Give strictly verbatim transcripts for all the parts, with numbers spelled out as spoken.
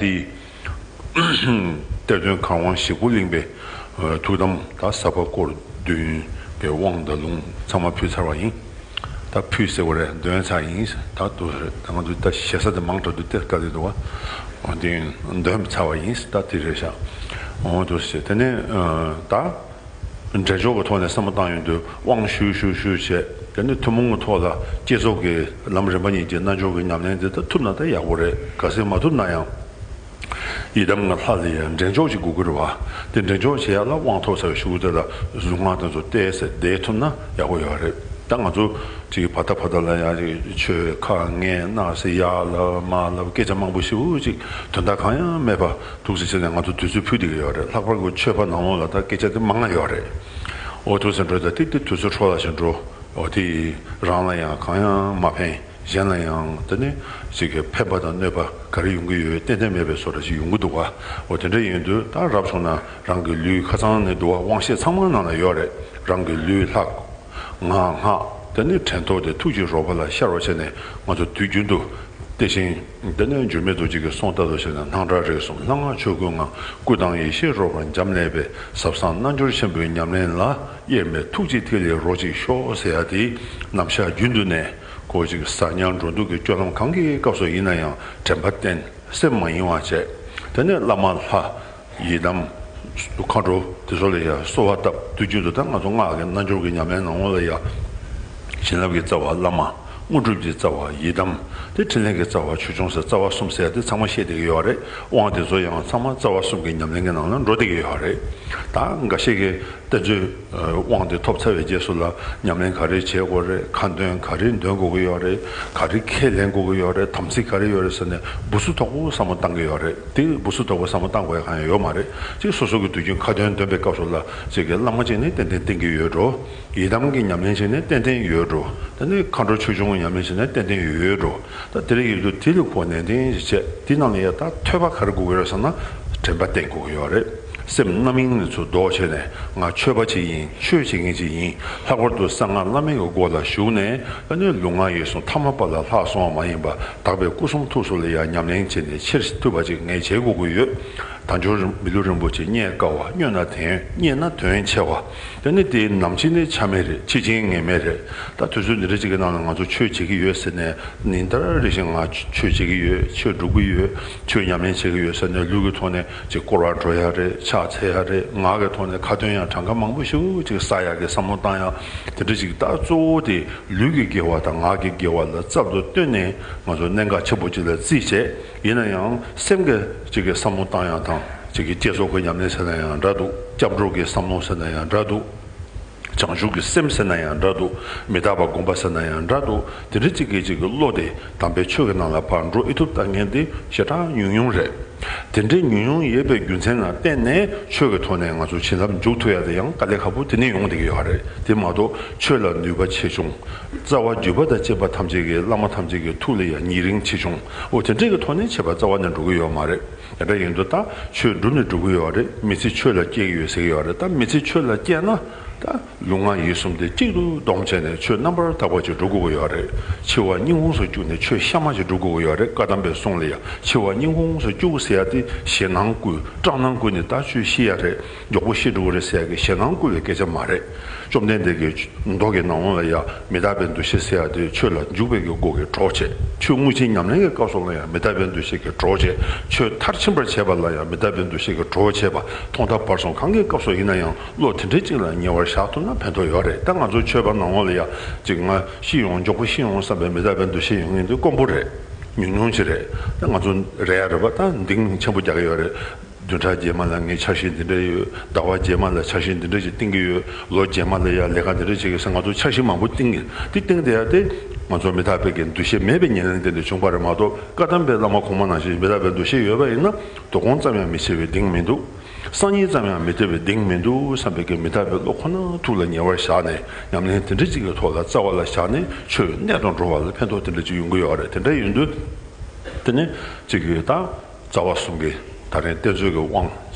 དེ། གཏེར་སྟོན་གར་དབང་ཞིག་པོ་གླིང་པའི་ཐུགས་དམ་ད་ཟབ་པ་སྐོར་བདུན་པའི་དབང་དང་ལུང་ཚང་མ་ཕུལ་ཚར་བ་ཡིན། ད་ཕུལ་ཟེར་བ་རེད། འདོན་ཚར་ཡིན། ད་དུ་རེད། ད་ང་ཚོ་ད་ཞེ་ས་དེ་མང་དྲགས་འདུག་སྟེ་དཀའ་ལས་འདུག་བ། འོ་དེ་འདོན་ཚར་བ་ཡིན། ད་དེ་རེད་ཤག་འོ་དུ་ཟེར། དེ་ནས་ད། འབྲས་ལྗོངས་ཀྱི་ཐོག་ནས་བསམ་བློ་བཏང་ཡོང་དུས་དབང་ཞུ་ཞུ་ཞུ་བྱས། དེ་ནས་ཐུན་མོང་གི་ཐོག་ལ་བསྐྱེད་རྫོགས་ཀྱི་ལམ་རིམ་པ་གཉིས་ཀྱི་རྣལ་འབྱོར་གྱི་ཉམས་ལེན་དེ་ད་ཐུབ་ན་ད་ཡག་པོ་རེད། གལ་སྲིད་མ་ཐུབ་ན་ཡང་། ཡི་དམ་ལྔ་ལྷ་ལ་ཡང་འདྲེན་འཇོག་ཅིག་དགོས་ཀྱི་རེད་བ། དེ་འདྲེན་འཇོག་བྱེད་ཡག་ལ་དབང་ཐོབ་ཚར་བའི་གཞུག་གུ་དེ་ལ་ལུས་ངག་དེ་ཚོ་གཏད་ཟེར་བསྡད་ཐུབ་ན་ཡག་པོ་ཡོད་རེད། ད་ང་ཚོ་ཅིག་བར་ཐག་བར་ཐག་ལ་ཡང་ཅིག་ཆོས་ཁ་ངན་སྣ་ཟེར་ཡག་ལབ་མ་ལབ་སྐད་ཆ་མང་པོ་ཞེ་པོ་ཅིག་དོན་དག་གང་ཡང་མེད་པ། ཐུགས་རྗེ་ཆེ་ནས་ང་ཚོ་དུས་ཚོད་ཕུལ་བསྡད་ཀྱི་ཡོད་རེད། ལྷག་པར་དུ་ཆོས་པ་ནང་ལོགས་ལ་ད་སྐད་ཆ་དེ་མང་ང་ཡོད་རེད། འོ་ཐུགས་སེམས་འགྲོ་ད་ཏིག་ཏིག་དུས་ཚོད་འཕྲོ་བརླག་བཞིན་འགྲོ། འོ་དེ་རང་ལ་ཡང་གང་ཡང་མ་ཕན། གཞན་ལ་ཡང་དེ་ནི་ཞིག་གི་ཕན་པ་དང་གནོད་པ་ག་རེ་ཡོང་གི་ཡོད་ཏན་ཏན་མེད་པའི་བཟོ་འདྲ་ཞིག་ཡོང་གི་འདུག་ག་འོ་དེ་འདྲ་ཡིན་དུས་ད་རབ་བྱུང་ན་རང་གི་ལུས་ཁ་ཚང་ནས་འདུག་བ། དབང་ཤེས་ཚང་མ་ནང་ལ་ཡོད་རེད། རང་གི་ལུས་ལྷ། ངག་སྔགས་དེ་ནི་དྲན་རྟོག་དེ་ཐུགས་ཀྱི་རོལ་པ་ལ་ཤར་བ་བྱས་ནས་ང་ཚོ་དུས་རྒྱུན་དུ། དེ་བཞིན་དེ་ནས་འགྱུར་མེད་རྡོ་རྗེ་གི་གསུང་ལྟར་དུ་བྱས་ནས་སྣང་གྲགས་རིག་གསུམ་ལྷ་སྔགས་ཆོས་སྐུའི་ངང་སྐུ་དང་ཡེ་ཤེས་རོལ་པར་འབྱམས་ཀླས་པའི་ཟབ་གསང་རྣལ་འབྱོར་ཆེན་པོའི་ཉམས་ལེན་ལ་དབྱེར་མེད་ཐུགས་རྗེའི་ཐིག་ལེ་རོ་གཅིག་ཤོག་ཟེར་ཡ་དེ་ནམ་ཞག་རྒྱུན་དུ་ནས་ཁོ་ཅིག་ཟ་ཉལ་འགྲོ་འདུག་གི་སྤྱོད་ལམ་གང་གི་སྐབས་སུ་ཡིན་ན་ཡང་དྲན་པ་བརྟན། སེམས་མ་གཡེང་བ་བྱས། དེ་ནས་བླ་མ་ལྷ། ཡི་དམ། མཁའ་འགྲོ་དེ་ཚོ་ལ་ཡང་གསོལ་བ་བཏབ། དུས་རྒྱུན་དུ་ད་ང་ཚོ་སྔགས་ཀྱི་རྣལ་འབྱོར་གྱི་ཉམས་ལེན་ནང་ལོགས་ལ་ཡང་། བྱིན་རླབས་ཀྱི་རྩ་བ་བླ་མ། དངོས་གྲུབ་ཀྱི་རྩ་བ་ཡི་དམ། དེ་འཕྲིན་ལས་ཀྱི་རྩ་བ་ཆོས་སྐྱོང་ཟེར་རྩ་བ་གསུམ་ཟེར་དེ་ཚང་མ་བཤད་བསྡད་ཀྱི་ཡོད་རེད། དབང་དེ་ཚོ་ཡང་ཚང་མ་རྩ་བ་གསུམ་གྱི་ཉམས་ལེན་གྱི་ནང་ལ་འགྲོ་བསྡད་ཀྱི་ཡོད་རེད། ད་འགའ་ཤས་ཀྱིས་གཏེར་མཛོད་དབང་དེ་ཐོབ་ཚར་བའི་རྗེས་སུ་ལ་ཉམས་ལེན་ག་རེ་བྱེད་དགོས་རེད། ཁ་འདོན་ག་རེ་འདོན་དགོས་ཀྱི་ཡོད་རེད། ག་རེ་ཁས་ལེན་དགོས་ཀྱི་ཡོད་རེད། དམ་ཚིག་ག་རེ་ཡོད་རེད་ཟེར་ནས་འབུ་སུ་དོག་པོ་བསམ་བློ་བཏང་གི་ཡོད་རེད། དེ་འབུ་སུ་དོག་པོ་བསམ་བློ་བཏང་དགོས་ཡ་གང་ཡང་ཡོད་མ་རེད། ཅིག་སོ་སོ་གི་དུས་རྒྱུན་ཁ་འདོན་འདོན་པའི་སྐབས་སུ་ལ་ཅིག་གི་བླ་མ་ཅིག་ནི་ཏན་ཏན་བསྟེན་གྱི་ཡོད་འགྲོ། ཡི་དམ་གྱི་ཉམས་ལེན་བྱས་ནས་ཏན་ཏན་ཡོད་འགྲོ། དེ་ནས་མཁའ་འགྲོ་ཆོས་སྐྱོང་གི་ཉམས་ལེན་བྱས་ནས་ཏན་ཏན་ཡོད་འགྲོ། ད་དེ་རིགས་ཡོད་དུས་དེ་ལ་གོ་ནན་ཏན་ཞིག་བྱས། དེ་ནང་ལ་ཡ་ད་ཐོས་པ་ག་རེ་དགོས་ཀྱི་རེད་ཟེར་ན། དྲན་པ་བསྟེན་དགོས་ཀྱི་ཡོད་རེད། སེམས་རྣམ་གཡེང་ནས་ཚུར་ལྡོག་བྱས་ནས་ང་ཆོས་པ་ཅིག་ཡིན། ཆོས་བྱེད་མཁན་ཅིག་ཡིན། ལྷག་པར་དུ་གསང་སྔགས་བླ་མེད་ཀྱི་སྒོ་ལ་ཞུགས་ནས་ཨ་ནི་ལུས་ངག་ཡིད་གསུམ་ཐ་མལ་པ་ལ་ལྷག་སོང་བ་མ་ཡིན་པ་དག་པའི་སྐུ་གསུང་ཐུགས་སུ་ལ་ཡ་ཉམས་ལེན་བྱས་ནས་ཆེར་ཐུབ་པ་ཅིག་ངས་བྱེད་དགོས་ཀྱི་ཡོད། དལ་འབྱོར་མི་ལུས་རིན་པོ་ཆེ་རྙེད་དཀའ་བ། རྙེད་ན་དོན། རྙེད་ན་དོན་ཆེ་བ། དེ་ནི་དེའི་ནམ་འཆི་ནི་ཆ་མེད་རེད། འཆི་རྐྱེན་ངེས་མེད་རེད། ད་དུས་ཚོད་འདི་འདྲ་ཅིག་གི་ནང་ལ་ང་ཚོ་ཆོས་བྱེད་ཀྱི་ཡོད་ཟེར་ནས་ཉིན་ལྟར་རེ་བཞིན་ང་ཆོས་བྱེད་ཀྱི་ཡོད། ཆོས་སྒྲུབ་ཀྱི་ཡོད། ཆོས་ཉམས་ལེན་བྱེད་ཀྱི་ཡོད་ཟེར་ནས་ལུས་ཀྱི་ཐོག་ནས་ཅིག་སྐོར་བ་འགྲོ་ཡ་རེད། ཕྱག་འཚལ་ཡ་རེད། ངག་གི་ཐོག་ནས་ཁ་འདོན་ཡང་གྲངས་ཀ་མང་པོ་ཞིག་ཅིག་བསགས་ཡ་གི་བསམ་བློ་བཏང་ཡ་དེ་འདྲ་ཅིག་ད་གཙོ་བོ་དེ་ལུས་ཀྱི་དགེ་བ་དང་ངག་གི་དགེ་བ་ལ་རྩལ་དུ་བཏོན་ནས་ང་ཚོ་གནད་འགག་ཆེན་པོ་ཅིག་ལ་བརྩིས་བྱས། ཡིན་ན་ཡང་སེམས་ཀྱི་ཅིག་གི་བསམ་བློ་བཏང་ཡ་དང་ཅིག་གི་བསྐྱེད་རྫོགས་ཀྱི་ཉམས་ལེན་ཟེར་ན་ཡང་འདྲ་འདུག་སྐྱབས་འགྲོ་གི་བསམ་བློ་ཟེར་ན་ཡང་འདྲ་འདུག་བྱང་ཆུབ་ཀྱི་སེམས་ཟེར་ན་ཡང་འདྲ་འདུག་མི་རྟག་པ་སྒོམ་པ་ཟེར་ན་ཡང་འདྲ་འདུག་དེ་འདྲ་ཅིག་གི་ཅིག་གི་བློ་དེ་དམ་པའི་ཆོས་ཀྱི་ནང་ལ་ཕར་འགྲོ་ཨེ་ཐུབ་ལྟ་མཁན་དེ་ཞེ་དྲག་ཉུང་ཉུང་རེད། དེ་འདྲའི་ཉུང་ཉུང་ཡོད་པའི་རྒྱུ་མཚན་ལ་བརྟེན་ནས་ཆོས་ཀྱི་ཐོག་ནས་ང་ཚོ་བྱིན་རླབས་འཇུག་ཐུབ་ཡ་དེ་ཡང་དཀའ་ལས་ཁག་པོ་དེ་ནས་ཡོང་བསྡད་ཀྱི་ཡོད་རེད། དེ་མ་གཏོགས་ཆོས་ལ་ནུས་པ་ཆེ་ཆུང་། རྩ་བ་བརྒྱུད་པ་དང་བཅས་པ་ཐམས་ཅད་ཀྱི་བླ་མ་ཐམས་ཅད་ཀྱི་ཐུགས་ལ་ཡང་ཉེ་རིང་ཆེ་ཆུང་། འོ་དེ་འདྲའི་གི་ཐོག་ནས་བྱས་པ་རྩ་བ་ནས་འགྲོ་གི་ཡོད་མ་རེད། དེ་འདྲ་ཡིན་དུས་ད་ཆོས་སྒྲུབ་ནས་འགྲོ་གི་ཡོད་རེད། མི་ཚེ་ཆོས་ལ་སྐྱེལ་གི་ཡོད་ཟེར་གི་ཡོད་རེད། ད་མི་ཚེ་ཆོས་ལ་སྐྱེལ་ན་ད་ལུས་ངག་ཡིད་གསུམ་དེ་གཅིག་ཏུ་བསྡོམས་བྱས་ནས་ཆོས་རྣམ་པར་དག་པ་ཅིག་སྒྲུབ་དགོས་ཀྱི་ཡོད་རེད། འཆི་བ་སྙིང་ཁོངས་སུ་བཅུག་ནས་ཆོས་གཤའ་མ་ཅིག་སྒྲུབ་དགོས་ཀྱི་ཡོད་རེད། བཀའ་གདམས་པའི་གསུང་ལ་ཡང་འཆི་བ་སྙིང་ཁོངས་སུ་བཅུག་ཟེར་ཡ་དེ་ཞེད་སྣང་བསྐུལ། སྐྲག་སྣང་བསྐུལ་ནས་ད་ཆོས་ཤི་ཡ་རེད། མགྱོགས་པོ་ཤི་འགྲོ་གི་རེད་ཟེར་ཡ་གི་ཞེད་སྣང་བསྐུལ་བའི་སྐད་ཆ་མ་རེད། བཅོམ་ལྡན་འདས་ཀྱི་མདོ་གི་ནང་ལ་ཡང་མི་རྟག་པའི་འདུ་ཤེས་ཟེར་ཡ་དེ་ཆོས་ལ་འཇུག་པའི་གི་སྒོ་གི་གྲོགས་བྱེད། ཆོས་དངོས་གཞིའི་ཉམས་ལེན་གྱི་སྐབས་སུ་ལ་ཡང་མི་རྟག་པའི་འདུ་ཤེས་ཀྱི་གྲོགས་བྱེད། ཆོས་མཐར་ཕྱིན་པར་བྱེད་པ་ལ་ཡང་མི་རྟག་པའི་འདུ་ཤེས་ཀྱི་གྲོགས་བྱེད་པ། ཐོག་མཐའ་བར་གསུམ་གང་གི་སྐབས་སུ་ཡིན་ན་ཡང་བློ་དེ་འདྲའི་གཅིག་ལ་ཉེ་བར་བཞག་ཐུབ་ན་ཕན་ཐོགས་ཡོད་རེད། ད་ང་ཚོ་ཆོས་པ་ནང་ལོགས་ལ་ཡང་ཅིག་ང་ཤི་ཡོང་། མགྱོགས་པོ་ཤི་ཡོང་བསམ་པའི་མི་རྟག་པའི་འདུ་ཤེས་ཡོང་མཁན་དེ་དཀོན་པོ་རེད། ཉུང་ཉུང་ཅིག་རེད། ད་ང་ཚོ་རེ་ཡ་རེད་པ། ད་འདིང་ཆེན་པོ་རྒྱག་གི་ཡོད་རེད། བདུན་ཕྲག་རྗེས་མ་ལ་ངས་འཆར་གཞི་འདི་འདྲ་ཡོད། ཟླ་བ་རྗེས་མ་ལ་འཆར་གཞི་འདི་འདྲ་ཞིག་བཏིང་གི་ཡོད། ལོ་རྗེས་མ་ལ་ཡ་ལས་ཀ་འདི་འདྲ་ཞིག་ཡོད་ཟེར་ང་ཚོ་འཆར་གཞི་མང་པོ་བཏིང་གི། དེ་བཏིང་བསྡད་ཡ་དེ་ང་ཚོ་མི་རྟག་པའི་གི་འདུ་ཤེས་མེད་པའི་ཉེར་ལེན་དེ་འདྲ་བྱུང་བ་རེད་མ་གཏོགས། བཀའ་གདམས་པའི་བླ་མ་གོང་མ་ནང་བཞིན་མི་རྟག་པའི་འདུ་ཤེས་ཡོད་པ་ཡིན་ན་དོ་དགོང་ཙམ་ཡང་མི་ཆེ་བའི་གདེང་མི་འདུག་སང་ཉིན་ཙམ་ཡང་མི་བདེ་བའི་གདེང་མི་འདུག་བསམ་པའི་གི་མི་རྟག་པའི་བློ་ཁོ་ན་ཐུགས་ལ་ཉེ་བར་བཞག་ནས་ཉམས་ལེན་དེ་འདྲ་ཅིག་གི་ཐོག་ལ་རྩ་བ་ལ་བཞག་ནས་ཆོས་གནད་དུ་འགྲོ་བ་ལ་ཕན་ཐོགས་དེ་འདྲ་ཅིག་ཡོང་གི་ཡོད་རེད། དེ་འདྲ་ཡིན་དུས་དེ་ནི་ཅིག་གི་ད། རྩ་བ་གསུམ་གྱི་ ད་རིང་གཏེར་མཛོད་ཀྱི་དབང་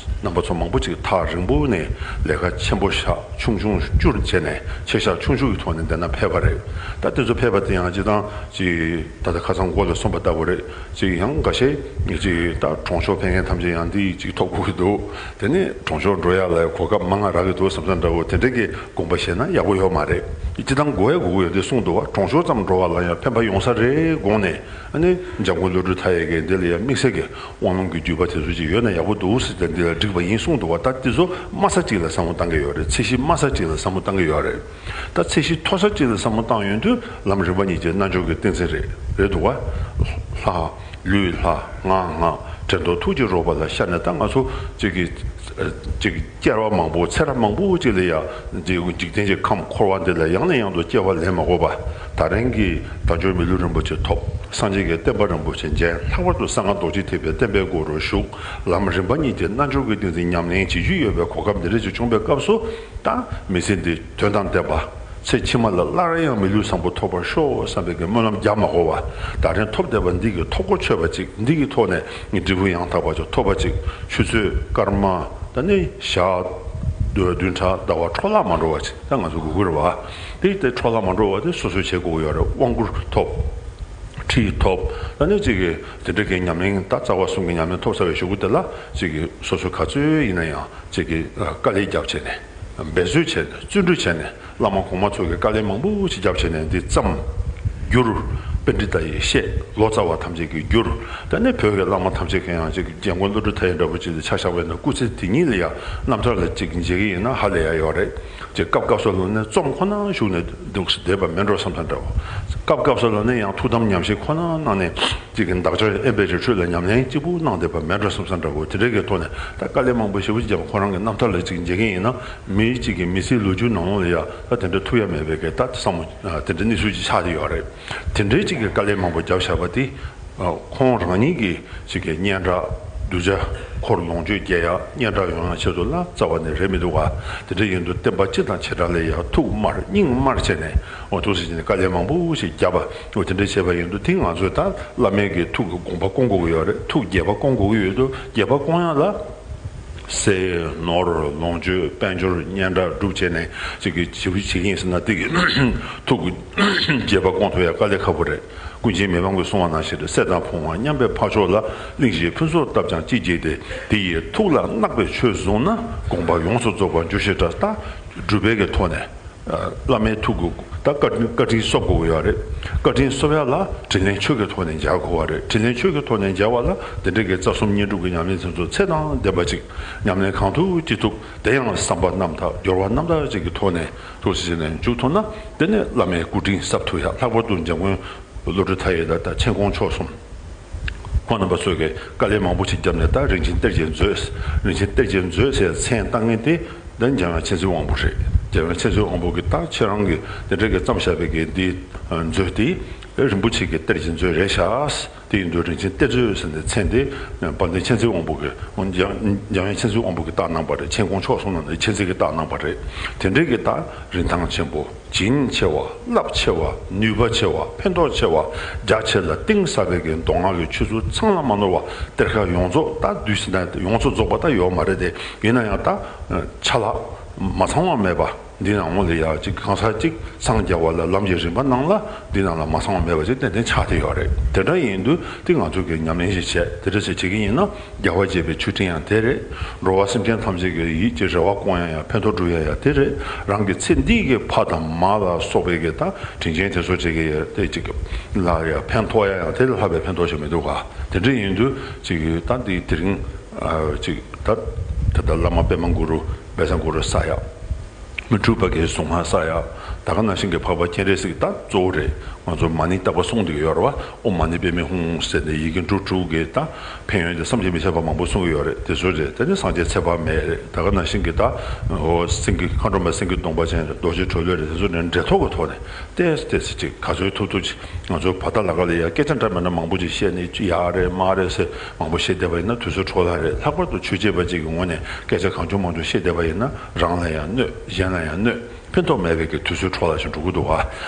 རྣམ་པ་ཚོ་མང་པོ་ཅིག་ཐག་རིང་པོ་ནས་ལས་ཀ་ཆེན་པོ་བཞག་ཆུང་ཆུང་བཅུར་བྱས་ནས་ཆེ་བཞག་ཆུང་ཆུང་གི་ཐོག་ནས་འདི་ན་ཕེབས་པ་རེད། ད་དེ་ཚོ་ཕེབས་པ་དེ་ཡང་སྤྱིར་བཏང་ཅིག་ད་ལྟ་ཁ་སང་འགོ་ལ་གསུངས་པ་ལྟ་བུ་རེད། ཅིག་ཡང་འགའ་ཤས་ཅིག་ད་གྲོང་ཆོག་ཕེབས་མཁན་ཐམས་ཅད་ཡང་འདི་ཅིག་ཐོབ་དགོས་ཀྱི་འདུག་དེ་ནས་གྲོང་ཆོག་འགྲོ་ཡག་ལ་གོ་སྐབས་མང་ང་རག་གི་འདུག་བསམ་བསམ་འདྲ་བོ་དེ་འདྲ་གི་དགོངས་པ་བཞེས་ན་ཡག་པོ་ཡོད་མ་རེད། སྤྱིར་བཏང་དགོས་ཡ་དགོས་ཀྱི་ཡོད་དེ་གསུངས་འདུག་བ། གྲོང་ཆོག་ཙམ་འགྲོ་བ་ལ་ཡང་ཕན་པ་ཡོང་ས་རེད་དགོངས་ནས། ཨ་ནི་འཇམ་མགོན་བློ་གྲོས་མཐའ་ཡས་ཀྱིས་འདི་ལ་ཡང་དམིགས་བསལ་གྱི་དབང་ལུང་གི་བརྒྱུད་པ་དེ་ཚོ་ཅིག་ཡོད་ན་ཡག་པོ་འདུག་ཟེར་ཏེ་འདི་ལ་བསྒྲིགས་པ་ཡིན་གསུངས་འདུག་བ། ད་དེ་ཚོ་དམའ་ས་གཅིག་ལ་བསམ་བློ་བཏང་གི་ཡོད་རེད། ཚད་གཞི་དམའ་ས་གཅིག་ལ་བསམ་བློ་བཏང་གི་ཡོད་རེད། ད་ཚད་གཞི་མཐོ་ས་གཅིག་ལ་བསམ་བློ་བཏང་ཡོང་དུས་ལམ་རིམ་པ་གཉིས་ཀྱི་རྣལ་འབྱོར་གྱི་ཏིང་འཛིན་རེད་རེད་འདུག་བ། ལྷ། ལུས་ལྷ། ངག་སྔགས། དྲན་རྟོག་ཐུགས་ཀྱི་རོལ་པ་ལ་ཤར་ནས། ད་ང་ཚོ་གཅིག་གི་གཅིག་སྐྱེ་བ་མང་པོ་ཚེ་རབས་མང་པོ་ཅིག་ལ་ཡང་འཇིག་རྟེན་གྱི་ཁམས་འཁོར་བ་འདི་ལ་ཡང་ནས་ཡང་དུ་སྐྱེ་བ་ལེན་མ་དགོས་པ། ད་རིང་གི་དལ་འབྱོར་མི་ལུས་རིན་པོ་ཆེ་ཐོབ། སངས་རྒྱས་ཀྱི་བསྟན་པ་རིན་པོ་ཆེ་མཇལ། ལྷག་པར་དུ་གསང་སྔགས་རྡོ་རྗེ་ཐེག་པའི་བསྟན་པའི་སྒོ་རུ་ཞུགས། ལམ་རིམ་པ་གཉིས་ཀྱི་རྣལ་འབྱོར་གྱི་ཏིང་འཛིན་ཉམས་ལེན་བྱེད་རྒྱུ་ཡོད་པའི་གོ་སྐབས་འདི་འདྲ་ཅིག་བྱུང་བའི་སྐབས་སུ། ད་མི་ཚེ་འདི་དོན་དང་ལྡན་པ། ཚེ་ཕྱི་མ་ལ་སླར་ཡང་མི་ལུས་བཟང་པོ་ཐོབ་པར་ཤོག་བསམ་པའི་གི་སྨོན་ལམ་རྒྱག་མ་དགོས་པ། ད་རིང་ཐོབ་བསྡད་པ་འདི་གི་ཐོབ་གོ་ཆོད་པ་ཅིག་འདི་གི་ཐོག་ནས་འབྲས་བུ་ཡང་དག་པ་ཅིག་ཐོབ་པ་ཅིག་ཆུ་ཚོད་སྐར་མ་ད་ནི་ཞག་བདུན་ཕྲག་ཟླ་བ་འཕྲོ་བརླག་མ་འགྲོ་བ་ཅིག་ད་ང་ཚོ་དགོས་ཀྱི་རེད་བ། དེ་དེ་འཕྲོ་བརླག་མ་འགྲོ་བ་དེ་སོ་སོས་བྱེད་དགོས་ཀྱི་ཡོད་རེད། དབང་བསྐུར་ཐོབ། ཁྲིད་ཐོབ། ད་ནི་ཅིག་གི་དེ་འདྲ་གི་ཉམས་ལེན་ད་རྩ་བ་གསུམ་གྱི་ཉམས་ལེན་ཐོབ་ཚར་བའི་གཞུག་གུ་དེ་ལ་ཅིག་གི་སོ་སོ་ག་ཚོད་ཡིན་ན་ཡང་ཅིག་གི་དཀའ་ལས་རྒྱབ་བྱས་ནས། འབད་རྩོལ་བྱས་ནས་བརྩོན་འགྲུས་བྱས་ནས་བླ་མ་གོང་མ་ཚོ་གིས་དཀའ་ལས་མང་པོ་ཞིག་བརྒྱབ་བྱས་ནས་འདི་བརྩམས། བསྒྱུར། པཎྜི་ཏ་ཡིས་བཤད། ལོ་ཙཱ་བ་ཐམས་ཅད་ཀྱིས་བསྒྱུར། ད་ནི་བོད་ཀྱི་བླ་མ་ཐམས་ཅད་ཀྱིས་ཡང་ཅིག་འཇམ་མགོན་བློ་གྲོས་མཐའ་ཡས་འདྲ་པོ་ཅིག་ལ་ཆ་བཞག་པ་ཡིན་ན་སྐུ་ཚེ་དེ་ཉིད་ལ་ཡང་རྣམ་ཐར་ལ་ཅིག་མཇལ་གྱི་ཡིན་ན་ཧ་ལས་ཡ་ཡོད་རེད། ཅིག་སྐབས་སྐབས་སུ་ལ་ནི་རྩོམ་ཁོ་ན་བཞུགས་ནས་འདུག་བསྡད་པ་མེད་འགྲོ་བསམ་ས་འདྲ་བོ། སྐབས་སྐབས་སུ་ལ་ནི་ཡང་ཐུགས་དམ་ཉམས་བཞེས་ཁོ་ན་གནང་ནས། གཅིག་གི་འདག་སྦྱར་དབེན་པའི་རི་ཁྲོད་ལ་ཉམས་ལེན་གཅིག་པུ་གནང་བསྡད་པ་མེད་འགྲོ་བསམ་བསམ་འདྲ་བོ་དེ་འདྲའི་གི་ཐོག་ནས་ད་དཀའ་ལས་མང་པོ་ཞེ་པོ་ཅིག་བརྒྱབ། ཁོ་རང་གི་རྣམ་ཐར་ལ་གཅིག་མཇལ་མཁན་ཡིན་ན་མི་གཅིག་གི་མི་ཚེའི་ལོ་རྒྱུས་ནང་ལོགས་ལ་ཡ་ད་དེ་འདྲ་ཐུག་ཡ་མེད་པའི་གི་ད་བསམ་བློ་དེ་འདྲའི་གནས་ཚུལ་ཅིག་ཆགས་བསྡད་ཡོད་རེད། དེ་འདྲའི་གཅིག་གི་དཀའ་ལས་མང་པོ་བརྒྱབ་བཞག་པ་དེ་ཁོང་རང་ཉིད་ཀྱི་གཅིག་གི་སྙན་གྲགས་གདུལ་བྱ་འཁོར་ལོངས་སྤྱོད་རྒྱས་ཡ་སྙན་གྲགས་ཡོང་ཡ་ཆེད་དུ་ལ་རྩ་བ་ནས་རེད་མི་འདུག་ག་དེ་འདྲ་ཡིན་དུས་བསྟན་པ་སྤྱི་དང་བྱེ་བྲག་ལ་ཡ་ཐུགས་དམར་སྙིང་དམར་བྱས་ནས་འོ་ཐུགས་སྲས་ཀྱི་དཀའ་ལས་མང་པོ་ཞིག་བརྒྱབ་པ། འོ་དེ་འདྲ་བྱས་པ་ཡིན་དུས་དེ་ང་ཚོས་ད་བླ་མའི་གི་ཐུགས་ཀྱི་དགོངས་པ་སྐོང་དགོས་ཀྱི་ཡོད་རེད། ཐུགས་དགྱེས་པ་སྐོང་དགོས་ཀྱི་ཡོད་དུས་དགྱེས་པ་སྐོང་ཡ་ལ་གསེར་ནོར་ལོངས་སྤྱོད་དཔལ་འབྱོར་སྙན་གྲགས་སྒྲུབ་བྱས་ནས་ཅིག་གི་ཞེ་པོ་བྱེད་ཀྱི་ཡིན་ཟེར་ན་དེ་གི་ཐུགས་ཀྱི་དགྱེས་པ་སྐོང་ཐུབ་ཡ་དཀའ་ལས་ཁག་པོ་རེད། ཀུན་མཁྱེན་མི་ཕམ་གྱིས་གསུངས་པ་ནང་བཞིན་རེད། གསེར་དང་ཕོ་བ་མཉམ་པའི་འཕགས་མཆོག་ལ། གླིང་བཞིའི་ཕུན་ཚོགས་བཏབ་ཀྱང་ཅི་བགྱིས་ཏེ། དེ་ཡི་ཐུགས་ལ་བརྣག་པའི་ཆོས་བཟུང་ན། དགོངས་པ་ཡོངས་སུ་རྫོགས་པར་འགྱུར་ཞེས་གྲགས། ད་སྒྲུབ་པའི་གི་ཐོག་ནས། བླ་མའི་ཐུགས་ཀྱི་ད་བཀའ་བཀའ་དྲིན་གསོབ་དགོས་ཀྱི་ཡོད་རེད། བཀའ་དྲིན་གསོབ་ཡ་ལ་དྲིན་ལན་ཆོས་ཀྱི་ཐོག་ནས་འཇལ་དགོས་པ་རེད། དྲིན་ལན་ཆོས་ཀྱི་ཐོག་ནས་འཇལ་བ་ལ་དེ་འདྲའི་གི་རྩ་གསུམ་བསྙེན་སྒྲུབ་ཀྱི་ཉམས་ལེན་དེ་ཚོ་ཚད་དང་ལྡན་པ་ཅིག་ཉམས་ལེན་གང་ཐུབ་ཅི་ཐུབ་དེ་ཡང་བསམ་པ་རྣམ་དག་སྦྱོར་བ་རྣམ་དག་ཅིག་གི་ཐོག་ནས་ཐུགས་སྲས་ནས་འཇུག་ཐུབ་ན་དེ་ནི་བླ་མའི་སྐུ་དྲིན་གསབ་ཐུབ་ཡ། ལྷག་པར་དུ་འཇམ་མགོན་བློ་གྲོས་མཐའ་ཡས་དང་ད་མཁྱེན་ཀོང་མཆོག་གསུམ། ཁོང་རྣམ་པ་ཚོས་ཀྱི་དཀའ་ལས་མང་པོ་ཞིག་བརྒྱབ་ནས་ད་རིན་ཆེན་གཏེར་གྱི་མཛོད། རིན་ཆེན་གཏེར་གྱི་མཛོད་ཟེར་མཚན་བཏགས་མཁན་དེ་ད་འཇམ་དབྱངས་མཁྱེན་བརྩེ་དབང་པོ་རེད། འཇམ་དབྱངས་མཁྱེན་བརྩེ་དབང་པོ་གིས་ད་ཁྱེད་རང་གིས་དེ་འདྲ་གི་བརྩམས་བཞག་པའི་གི་འདི་མཛོད་དེ་རིན་པོ་ཆེ་གི་གཏེར་གྱི་མཛོད་རེད་ཤག་དེ་ཡིན་དུས་རིན་ཆེན་གཏེར་མཛོད་ཟེར་ནས་མཚན་དེ་དཔལ་ལྡན་མཁྱེན་བརྩེ་དབང་པོ་གིས་འཇམ་འཇམ་དབྱངས་མཁྱེན་བརྩེ་དབང་པོ་གིས་བཏགས་གནང་པ་རེད། མཁྱེན་ཀོང་མཆོག་གསུམ་ནང་ནས་མཁྱེན་བརྩེ་གིས་བཏགས་གནང་པ་རེད། དེ་འདྲའི་གི་ད་རིན་ཐང་ཆེན་པོ། བྱིན་ཆེ་བ། རླབས་ཆེ་བ། ནུས་པ་ཆེ་བ། ཕན་ཐོགས་ཆེ་བ། རྒྱ་ཆེ་ལ་གཏིང་ཟབ་པའི་གི་མདོ་སྔགས་ཀྱི་ཆོས་ཚུལ་ཚང་ལ་མ་ནོར་བ་གཏེར་ཁ་ཡོངས་རྫོགས་ད་བསྡུས་ཟིན་ན་ཡོངས་སུ་རྫོགས་པ་ད་ཡོད་མ་རེད་དེ། ཡིན་ན་ཡང་ད་ཆ་ལག་མ་ཚང་བ་མེད་པ་འདི་ནང་ལ་ཡ་གཅིག་གང་ཟག་གཅིག་འཚང་རྒྱ་བ་ལ་ལམ་གྱི་རིམ་པ་ནང་ལ་འདི་ནང་ལ་མ་ཚང་བ་མེད་པ་ཅིག་ཏན་ཏན་ཆགས་བསྡད་ཡོད་རེད། དེ་འདྲ་ཡིན་དུས་དེ་ང་ཚོ་གི་ཉམས་ལེན་ཞིག་བྱས་དེ་འདྲ་ཞིག་བྱེད་ཀྱི་ཡིན་ན། རྒྱལ་བ་དགྱེས་པའི་མཆོད་སྤྲིན་ཡང་དེ་རེད། འགྲོ་བ་སེམས་ཅན་ཐམས་ཅད་ཀྱི་ཡིད་ཀྱི་རེ་བ་སྐོང་ཡ་ཡང་ཕན་ཐོགས་སྒྲུབ་ཡ་ཡང་དེ་རེད། རང་གི་ཚེ་འདི་གི་ཕ་དང་མ་ལ་སོགས་པའི་གི་ད་དྲིན་ཅན་དེ་ཚོ་བྱེད་ཀྱི་ཡ་དེ་གཅིག་ལ་ཡ་ཕན་ཐོགས་ཡ་ཡང་དེ་ལས་ལྷག་པའི་ཕན་ཐོགས་ཞིག་མི་འདུག་ག་དེ་འདྲ་ཡིན་དུས་གཅིག་ད་འདི་དེ་རིང་གཅིག་ད་ད་ལྟ་བླ་མ་པདྨ་གུ་རུ་བཛྲ་གུ་རུ་ས་ཡ། མི་འཁྲུགས་པ་གི་གཟུངས་སྔགས་ས་ཡ། ད་ག་ནང་བཞིན་གྱི་འཕགས་པ་སྤྱན་རས་གཟིགས་ད་གཙོ་བོ་རེད། ང་ཚོ་མ་ཎི་བཏབ་པ་གསུངས་བསྡད་ཡོད་རེད་བ། ཨོཾ་མ་ཎི་པདྨེ་ཧཱུྃ་ཟེར་ནས་ཡི་གེ་འབྲུ་དྲུག་གི་ད་ཕན་ཡོན་དེ་བསམ་གྱིས་མི་ཁྱབ་པ་མང་པོ་གསུང་གི་ཡོད་རེད། དེ་ཚོ་རེད། དེ་ནི་སངས་རྒྱས་ཚེ་དཔག་མེད་རེད། ད་ག་ནང་བཞིན་གྱི་ད་ཨོ་སེང་གེ་མཁའ་འགྲོ་མ་སེང་གེ་གདོང་པ་ཅན་རེད། རྡོ་རྗེ་གྲོ་ལོད་རེད། དེ་ཚོ་ནི་འབྲེལ་ཐོག་གི་ཐོག་ནས་ཏོག་ཙམ་ཏོག་ཙམ་ཅིག་ག་ཚོད་ཐུབ་ཐུབ་ཅིག་ང་ཚོ་བར་ཐག་ལ་ཁ་ལ་ཡ་སྐད་ཆ་འདྲ་མི་འདྲ་མང་པོ་ཅིག་བཤད་ནས་ཡག་རེད་མ་རེད་ཟེར་མང་པོ་བཤད་བསྡད་པ་ཡིན་ན་དུས་ཚོད་འཕྲོ་བརླག་རེད། ལྷག་པར་དུ་ཆོས་བྱེད་པ་ཅིག་གི་ངོས་ནས་སྐད་ཆ་གང་བྱུང་མང་བྱུང་བཤད་བསྡད་པ་ཡིན་ན་རང་ལ་ཡང་གནོད་གཞན་ལ་ཡང་གནོད། ཕན་ཐོགས་མེད་པའི་གི་དུས་ཚོད་འཕྲོ་བརླག་ཅིག་འགྲོ་གི་འདུག་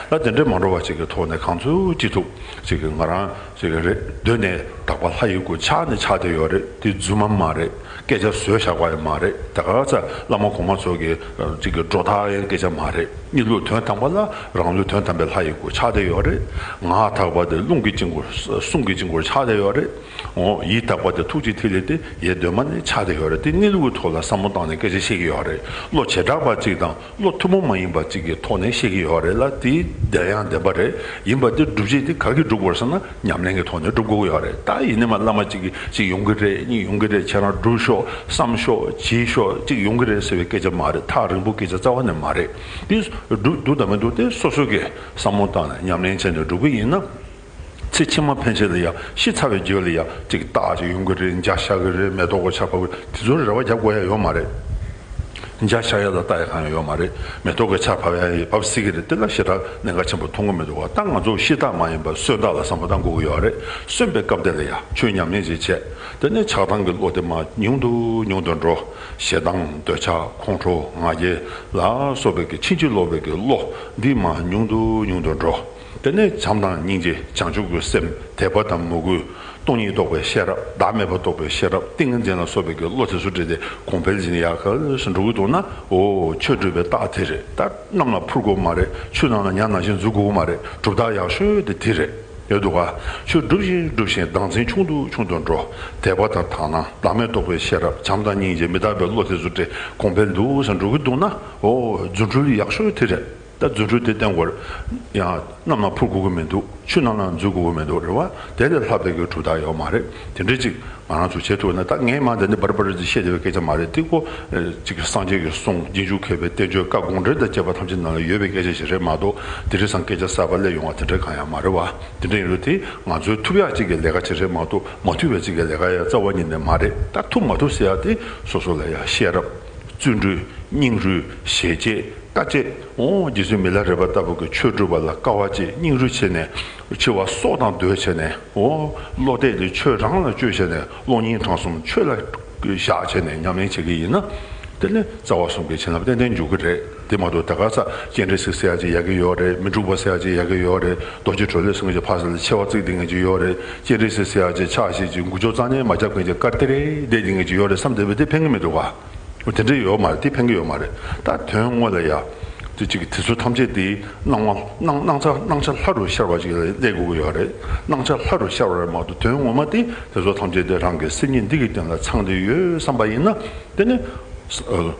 བ། ད་དེ་འདྲའི་མ་འགྲོ་བ་ཅིག་གི་ཐོག་ནས་གང་ཚུལ་ཅི་ཐུབ་ཅིག་གི་ང་རང་ཅིག་གི་རེད། གདོད་ནས་དག་པ་ལྷ་ཡི་སྐུ་ཆགས་ནས་ཆགས་བསྡད་ཡོད་རེད། དེ་རྫུན་མ་མ་རེད། སྐད་ཆ་བཟོས་བཞག་པ་ཡང་མ་རེད། ད་ག་ཚ་བླ་མ་གོང་མ་ཚོ་གི་ཅིག་གི་སྒྲོ་བཏགས་ཡང་སྐད་ཆ་མ་རེད། གཉིས་ལུགས་དོན་དམ་པ་ལ་རང་ལུགས་དོན་དམ་པའི་ལྷ་ཡི་སྐུ་ཆགས་བསྡད་ཡོད་རེད། ངག་དག་པ་དེ་རླུང་གི་དཀྱིལ་འཁོར་གསུང་གི་དཀྱིལ་འཁོར་ཆགས་བསྡད་ཡོད་རེད། འོ་ཡིད་དག་པ་དེ་ཐུགས་ཀྱི་ཐིག་ལེ་དེ་ཡེ་གདོད་མ་ནས་ཆགས་བསྡད་ཡོད་རེད། དེ་གཉིས་ལུགས་ཀྱི་ཐོག་ལ་བསམ་བློ་བཏང་ནས་སྐད་ཆ་བཤད་ཀྱི་ཡོད་རེད། བློ་བྱེ་བྲག་པ་གཅིག་དང་། བློ་ཐུན་མོང་མ་ཡིན་པ་གཅིག་གི་ཐོག་ནས་བཤད་ཀྱི་ཡོད་རེད་ལ། དེའི་བདེན་ཡང་བདེན་པ་རེད། ཡིན་པ་དེ་སྒྲུབ་བྱེད་དེ་ག་གིས་སྒྲུབ་དགོས་ཟེར་ན་ཉམས་ལེན་གྱི་ཐོག་ནས་སྒྲུབ་དགོས་ཀྱི་ཡོད་རེད། ད་ཡིན་ནའི་མ་བླ་མ་གཅིག་གིས་གཅིག་ཡོང་གི་རེད། གཉིས་ཡོང་གི་རེད། ཁྱེད་རང་སྒྲུབ་ཤོག་བསམ་ཤོག་བྱེད་ཤོག་གཅིག་ཡོང་གི་རེད་ཟེར་བའི་སྐད་ཆ་མ་རེད། ཐག་རིང་པོ་སྐད་ཆ་རྩ་བ་ནས་མ་རེད། དེ་སྒྲུབ་འདུག་དང་མི་འདུག་དེ་སོ་སོ་གིས་བསམ་བློ་བཏང་ནས་ཉམས་ལེན་བྱས་ནས་སྒྲུབ་ཀྱི་ཡིན་ན། ཚེ་ཕྱི་མ་ཕན་ཆད་ལ་ཡང་ཤི་ཚར་བའི་རྗེས་ལ་ཡང་ཅིག་རྟགས་ཅིག་ཡོང་གི་རེད། འཇའ་ཤར་གི་རེད། མེ་ཏོག་གི་ཆར་ཕབ་གི་རེད། དེ་ཚོར་རེ་བ་རྒྱབ་དགོས་ཡ་ཡོད་མ་རེད། འཇའ་ཤར་ཡ་ལ་ལྟ་ཡ་གང་ཡང་ཡོད་མ་རེད། མེ་ཏོག་གི་ཆར་ཕབ་ཡ་ཡིན་ཕབ་སྲིད་ཀྱི་རེད། དེ་ལ་ཞེ་དྲག་གནད་འགག་ཆེན་པོ་མཐོང་གི་མི་འདུག་བ། ད་ང་ཚོ་ཤི་རྟགས་མ་ཡིན་པ་གསོན་རྟགས་ལ་བསམ་བློ་བཏང་དགོས་ཀྱི་ཡོད་རེད། གསོན་པའི་སྐབས་དེ་ལ་ཡང་ཆོས་ཉམས་ལེན་ཅིག་བྱས། དེ་ནས་ཆགས་སྡང་གི་བློ་དེ་མར་ཉུང་དུ་ཉུང་དུ་འགྲོ། ཞེ་སྡང་འདོད་ཆགས་ཁོང་ཁྲོ་ང་རྒྱལ་ལ་སོགས་པའི་གི་ཕྱིན་ཅི་ལོག་པའི་གི་བློ་འདི་མར་ཉུང་དུ་ཉུང་དུ་འགྲོ། དེ་ནས་བྱམས་དང་སྙིང་རྗེ་བྱང་ཆུབ་ཀྱི་སེམས་དད་པ་དང་མོས་གུས། སྟོང་ཉིད་རྟོགས་པའི་ཤེས་རབ། བདག་མེད་པ་རྟོགས་པའི་ཤེས་རབ། ཏིང་ངེ་འཛིན་ལ་སོགས་པའི་གི་བློ་དེ་ཚོ་བསྒྲིལ་ཏེ་གོང་འཕེལ་ཕྱིན་ཡག་ག་ལེར་འགྲོ་གི་འདུག་ན། འོ་ཆོས་སྒྲུབ་པའི་རྟགས་དེ་རེད། ད་གནམ་ལ་འཕུར་དགོས་མ་རེད། ཆུ་ནང་ལ་ཉ་ནང་བཞིན་འཛུལ་དགོས་མ་རེད། གྲུབ་རྟགས་ཡག་ཤོས་དེ་དེ་རེད། ཡོད་འདུག་ག་ཆོས་སྒྲུབ་བཞིན་སྒྲུབ་བཞིན་བདག་འཛིན་ཆུང་དུ་ཆུང་དུ་འགྲོ། དད་པ་དང་དག་སྣང་བདག་མེད་རྟོགས་པའི་ཤེས་རབ། བྱམས་དང་སྙིང་རྗེ་མི་རྟག་པའི་བློ་དེ་ཚོ་བསྒྲིལ་གོང་འཕེལ་འདུག་ཟེར་འགྲོ་གི་འདུག་ན། འོ་རྫུ་འཕྲུལ་ཡག་ཤོས་དེ་རེད། ད་རྫུ་འཕྲུལ་དེ་བསྟན་དགོས་རེད། ཡང་གནམ་ལ་འཕུར་དགོས་ཀྱི་མི་འདུག་ཆུ་ནང་ལ་འཛུལ་དགོས་ཀྱི་མི་འདུག་རེད་བ། དེ་ལས་ལྷག་པའི་གི་གྲུབ་རྟགས་ཡོད་མ་རེད། དེ་འདྲ་ཅིག་ང་རང་ཚོ་བྱེད་ཐུབ་ན། ད་ངས་མ་འདི་ནི་བར་བར་ཅིག་བཤད་བསྡད་པའི་སྐད་ཆ་མ་རེད། དེ་ཁོ་ཅིག་སངས་རྒྱས་ཀྱི་གསུང་། རྗེས་འཇུག་མཁས་པའི་བསྟན་བཅོས་བཀའ་དགོངས་འགྲེལ་དང་བཅས་པ་ཐམས་ཅད་ནང་ལ་ཡོད་པའི་སྐད་ཆ་ཞིག་རེད་མ་གཏོགས། དེ་རིང་སང་སྐད་ཆ་གསར་པ་སླེབས་ཡོང་བ་དེ་འདྲ་གང་ཡང་མ་རེད་བ། དེ་འདྲ་ཡིན་དུས་དེ་ང་ཚོའི་ཐུབ་ཡག་ཅིག་གི་ལས་ཀ་ཅིག་རེད་མ་གཏོགས། མ་ཐུབ་པའི་ཅིག་གི་ལས་ཀ་ཡང་རྩ་བ་ཉིད་ནས་མ་རེད། ད་ཐུབ་མ་ཐུབ་ཟེར་ཡག་དེ་སོ་སོ་ལ་ཡང་ཤེས་རབ། བརྩོན་འགྲུས། སྙིང་རུས། ཞེ་བཅད། དཀའ་སྤྱད། འོ་རྗེ་བཙུན་མི་ལ་རས་པ་ལྟ་བུ་གི་ཆོས་སྒྲུབ་པ་ལ་དཀའ་བ་སྤྱད། སྙིང་རུས་བྱས་ནས། འཆི་བ་སྲོག་དང་བསྡོས་བྱས་ནས། འོ་བློ་གཏད་དེ་ཆོས་རང་ལ་བཅོལ་བྱས་ནས། གློག་བརྙན་གྲངས་གསུམ་ཆོས་ལ་བཞག་བྱས་ནས་ཉམས་ལེན་བྱེད་ཀྱི་ཡིན་ན། དེ་ནི་རྩ་བ་གསུམ་གྱི་བྱིན་རླབས་ཏན་ཏན་འཇུག་གི་རེད། དེ་མ་གཏོགས་ད་ག་ས་སྤྱན་རས་གཟིགས་ཟེར་ཡག་ཅིག་ཡག་གི་ཡོད་རེད། མི་འཁྲུགས་པ་ཟེར་ཡག་ཅིག་ཡག་གི་ཡོད་རེད། རྡོ་རྗེ་གྲོ་ལོད་ཟེར་མཁན་ཅིག་ཕར་ཚུར་ལ་མཆེ་བ་གཙིགས་བསྡད་མཁན་ཅིག་ཡོད་རེད། སྤྱན་རས་གཟིགས་ཟེར་ཡག་ཅིག་ཕྱག་བཞེས་ཅིག་མགུ་ལྕོག་རྩ་ནས་མ་རྒྱབ་མཁན་ཅིག་དཀར་ཏི་རེ་བསྡད་བསྡད་མཁན་ཅིག་ཡོད་རེད་བསམ་བསྡད་པ་དེ་ཕན་གྱི་མི་འདུག་ག་དེ་འདྲ་ཡོད་མ་རེད། དེ་ཕན་གྱི་ཡོད་མ་རེད། ད་དོན་དངོས་ལ་ཡ། དེ་གཅིག་དེ་ཚོ་ཐམས་ཅད་དེ་སྣང་བ་སྣང་སྣང་ཆ་སྣང་ཆ་ལྷ་རུ་ཤར་བ་ཅིག་ལ་སླེབས་དགོས་ཀྱི་ཡོད་རེད། སྣང་ཆ་ལྷ་རུ་ཤར་བ་རེད་མ་གཏོགས། དོན་ངོ་མ་དེ་དེ་ཚོ་ཐམས་ཅད་དེ་རང་གི་སེམས་ཉིད་འདི་གི་སྟེང་ལ་ཚང་བསྡད་ཡོད་བསམ་པ་ཡིན་ན། དེ་ནི་སྤྱན་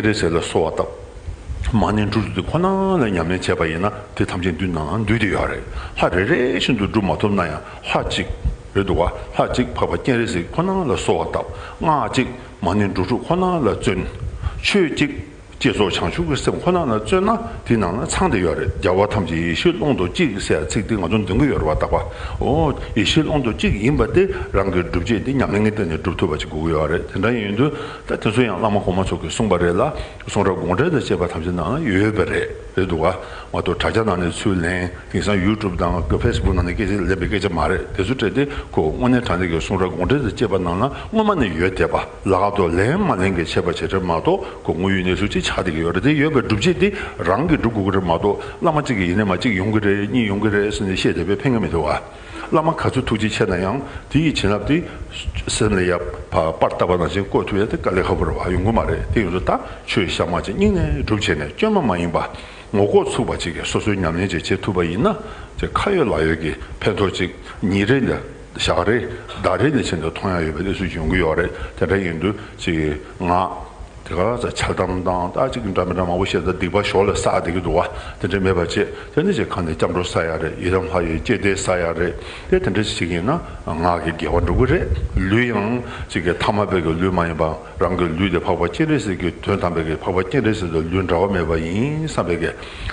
རས་གཟིགས་ལ་གསོལ་བ་བཏབ། མ་ཎི་འབྲུ་དྲུག་དེ་ཁོ་ན་ལ་ཉམས་ལེན་བྱས་པ་ཡིན་ན། དེ་ཐམས་ཅད་འདུས་ནའང་འདུས་བསྡད་ཡོད་རེད། ལྷ་རེ་རེ་བཞིན་དུ་སྒྲུབ་མ་ཐུབ་ན་ཡང་། ལྷ་གཅིག་རེད་འདུག་ག་ལྷ་གཅིག་འཕགས་པ་སྤྱན་རས་གཟིགས་ཁོ་ན་ལ་གསོལ་བ་བཏབ། སྔགས་གཅིག་མ་ཎི་འབྲུ་དྲུག་ཁོ་ན་ལ་བརྩོན། ཆོས་གཅིག་བསྐྱེད་རྫོགས་བྱང་ཆུབ་ཀྱི་སེམས་ཁོ་ན་ལ་བརྩོན་ན། དེའི་ནང་ན་ཚང་བསྡད་ཡོད་རེད། རྒྱལ་བ་ཐམས་ཅད་ཡེ་ཤེས་ཀློང་དུ་གཅིག་ཟེར་ཡ་ཚིག་དེ་ང་ཚོ་འདོན་གྱི་ཡོད་རེད་བ། རྟག་པ། འོ་ཡེ་ཤེས་ཀློང་དུ་གཅིག་ཡིན་པ་དེ་རང་གི་སྒྲུབ་བྱེད་དེ་ཉམས་ལེན་གྱི་སྟེང་ནས་སྒྲུབ་ཐུབ་པ་ཅིག་དགོས་ཀྱི་ཡོད་རེད། དེ་འདྲ་ཡིན་དུས་ད་དེ་ཚོ་ཡང་བླ་མ་གོང་མ་ཚོ་གིས་གསུངས་པ་རེད་ལ། གསུང་རབ་དགོངས་འགྲེལ་དང་བཅས་པ་ཐམས་ཅད་ནང་ན་ཡོད་པ་རེད། རེད་འདུག་ག་མ་གཏོགས་དྲ་རྒྱ་ནང་ནས་ཚུར་ལེན། དེང་སང་ཡུ་ཊུབ་དང་གི་ཕེ་སི་བུག་ནང་ནས་སྐད་ཆ་ལེན་པའི་སྐད་ཆ་མ་རེད། དེ་ཚོ་སྤྲད་དེ་ཁོ་དངོས་གནས་དྲང་གནས་ཀྱི་གསུང་རབ་དགོངས་འགྲེལ་དང་བཅས་པ་ནང་ན་སྔོན་མ་ནས་ཡོད་བསྡད་པ། ལག་ཏུ་ལེན་མ་ལེན་གྱི་ཁྱད་པར་ཅིག་རེད་མ་གཏོགས། ཁོ་དངོས་ཡོད་གནས་ཚུལ་ཅིག་ཆགས་བསྡད་ཀྱི་ཡོད་རེད། དེ་ཡོད་པའི་སྒྲུབ་བྱེད་དེ་རང་གིས་སྒྲུབ་དགོས་ཀྱི་རེད་མ་གཏོགས། བླ་མ་གཅིག་གིས་ཡིན་ནའི་མ་གཅིག་ཡོང་གི་རེད། གཉིས་ཡོང་གི་རེད་ཟེར་ནས་བཤད་བསྡད་པས་ཕན་གྱི་མི་འདུག་ག་བླ་མ་ག་ཚོད་ཐུགས་རྗེ་ཆེ་ན་ཡང་དེ་ཡི་བྱིན་རླབས་དེ་སེམས་ལ་ཡ་པར་བཏབ་པ་ནང་བཞིན་བཀོད་ཐུབ་ཡ་དེ་དཀའ་ལས་ཁག་པོ་རེད་བ། ཡོང་གི་མ་རེད། དེ་ཡོང་དུས་ད་ཆོས་གཤའ་མ་ཅིག་སྙིང་ནས་སྒྲུབ་བྱས་ནས། བཅོས་མ་མ་ཡིན་པ། ངོ་ལྐོག་ཚུགས་པ་ཅིག་གིས་སོ་སོའི་ཉམས་ལེན་ཅིག་བྱེད་ཐུབ་པ་ཡིན་ན། ཅིག་ཁ་ཡོད་ལག་ཡོད་ཀྱི་ཕན་ཐོགས་ཅིག་ཉིན་རེ་ལ་ཞག་རེ་ཟླ་རེ་ནས་བྱས་ནས་མཐོང་ཡ་ཡོད་པའི་གནས་ཚུལ་ཡོང་གི་ཡོད་རེད། དེ་འདྲ་ཡིན་དུས་ཅིག་ང་དེ་ག་ཚ་འཆལ་གཏམ་དང་ད་ཅིག་འདྲ་མི་འདྲ་མང་པོ་བཤད། ད་སྡིག་པ་ཞོར་ལ་བསགས་བསྡད་ཀྱི་འདུག་བ། དེ་འདྲ་མེད་པ་བྱས། དེ་ནས་ཅིག་གང་ནས་སྐྱབས་འགྲོ་བསགས་ཡ་རེད། ཡི་དམ་ལྷ་ཡི་བཅས་ཏེ་བསགས་ཡ་རེད། དེ་དེ་འདྲ་ཅིག་ཡིན་ན་ངག་གི་དགེ་བ་འགྲུབ་ཀྱི་རེད། ལུས་ཡང་ཅིག་གི་ཐ་མལ་པའི་གི་ལུས་མ་ཡིན་པ། རང་གི་ལུས་དེ་འཕགས་པ་སྤྱན་རས་གཟིགས་ཀྱི་དོན་དམ་པའི་གི་འཕགས་པ་སྤྱན་རས་གཟིགས་དང་ལུས་འབྲལ་བ་མེད་པ་ཡིན་བསམ་པའི་གི།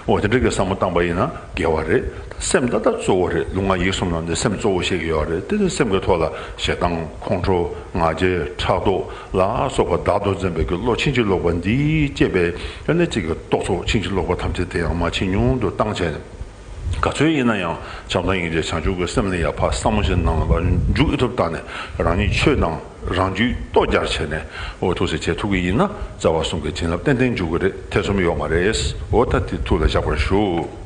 འོ་དེ་འདྲ་གི་བསམ་བློ་བཏང་པ་ཡིན་ན་དགེ་བ་རེད། སེམས་ད་ལྟ་གཙོ་བོ་རེད། ལུས་ངག་ཡིད་གསུམ་ནང་ནས་སེམས་གཙོ་བོ་བཤད་ཀྱི་ཡོད་རེད། དེ་ནི་སེམས་ཀྱི་ཐོག་ལ་ཞེ་སྡང་ཁོང་ཁྲོ་ང་རྒྱལ་ཕྲག་དོག་ལ་སོགས་པ་བདག་ཏུ་འཛིན་པའི་གི་བློ་ཕྱིན་ཅི་ལོག་པ་འདིས་བསྐྱེད་པའི་ཨ་ནི་གཅིག་གི་རྟོག་ཚོགས་ཕྱིན་ཅི་ལོག་པ་ཐམས་ཅད་དེ་ཡང་མར་ཇེ་ཉུང་དུ་བཏང་བྱས། ག་ཚོད་ཡིན་ན་ཡང་བྱམས་དང་སྙིང་རྗེ་བྱང་ཆུབ་ཀྱི་སེམས་ལ་ཡར་ཕར་བསམ་བློ་ཞིག་ནང་ལ་འཇུག་ཨེ་ཐུབ་བཏང་ནས། རང་ཉིད་ཆོས་དང་རང་རྒྱུད་ལྟོ་རྒྱར་བྱས་ནས། འོ་ཐུགས་སྲས་བྱེད་ཐུབ་ཀྱི་ཡིན་ན། རྩ་བ་གསུམ་གྱི་བྱིན་རླབས་ཏན་ཏན་འཇུག་གི་རེད། ཐེ་ཚོམ་ཡོད་མ་རེད། འོ་ད་དེ་ཐུགས་ལ་བཞག་པར་ཞུ།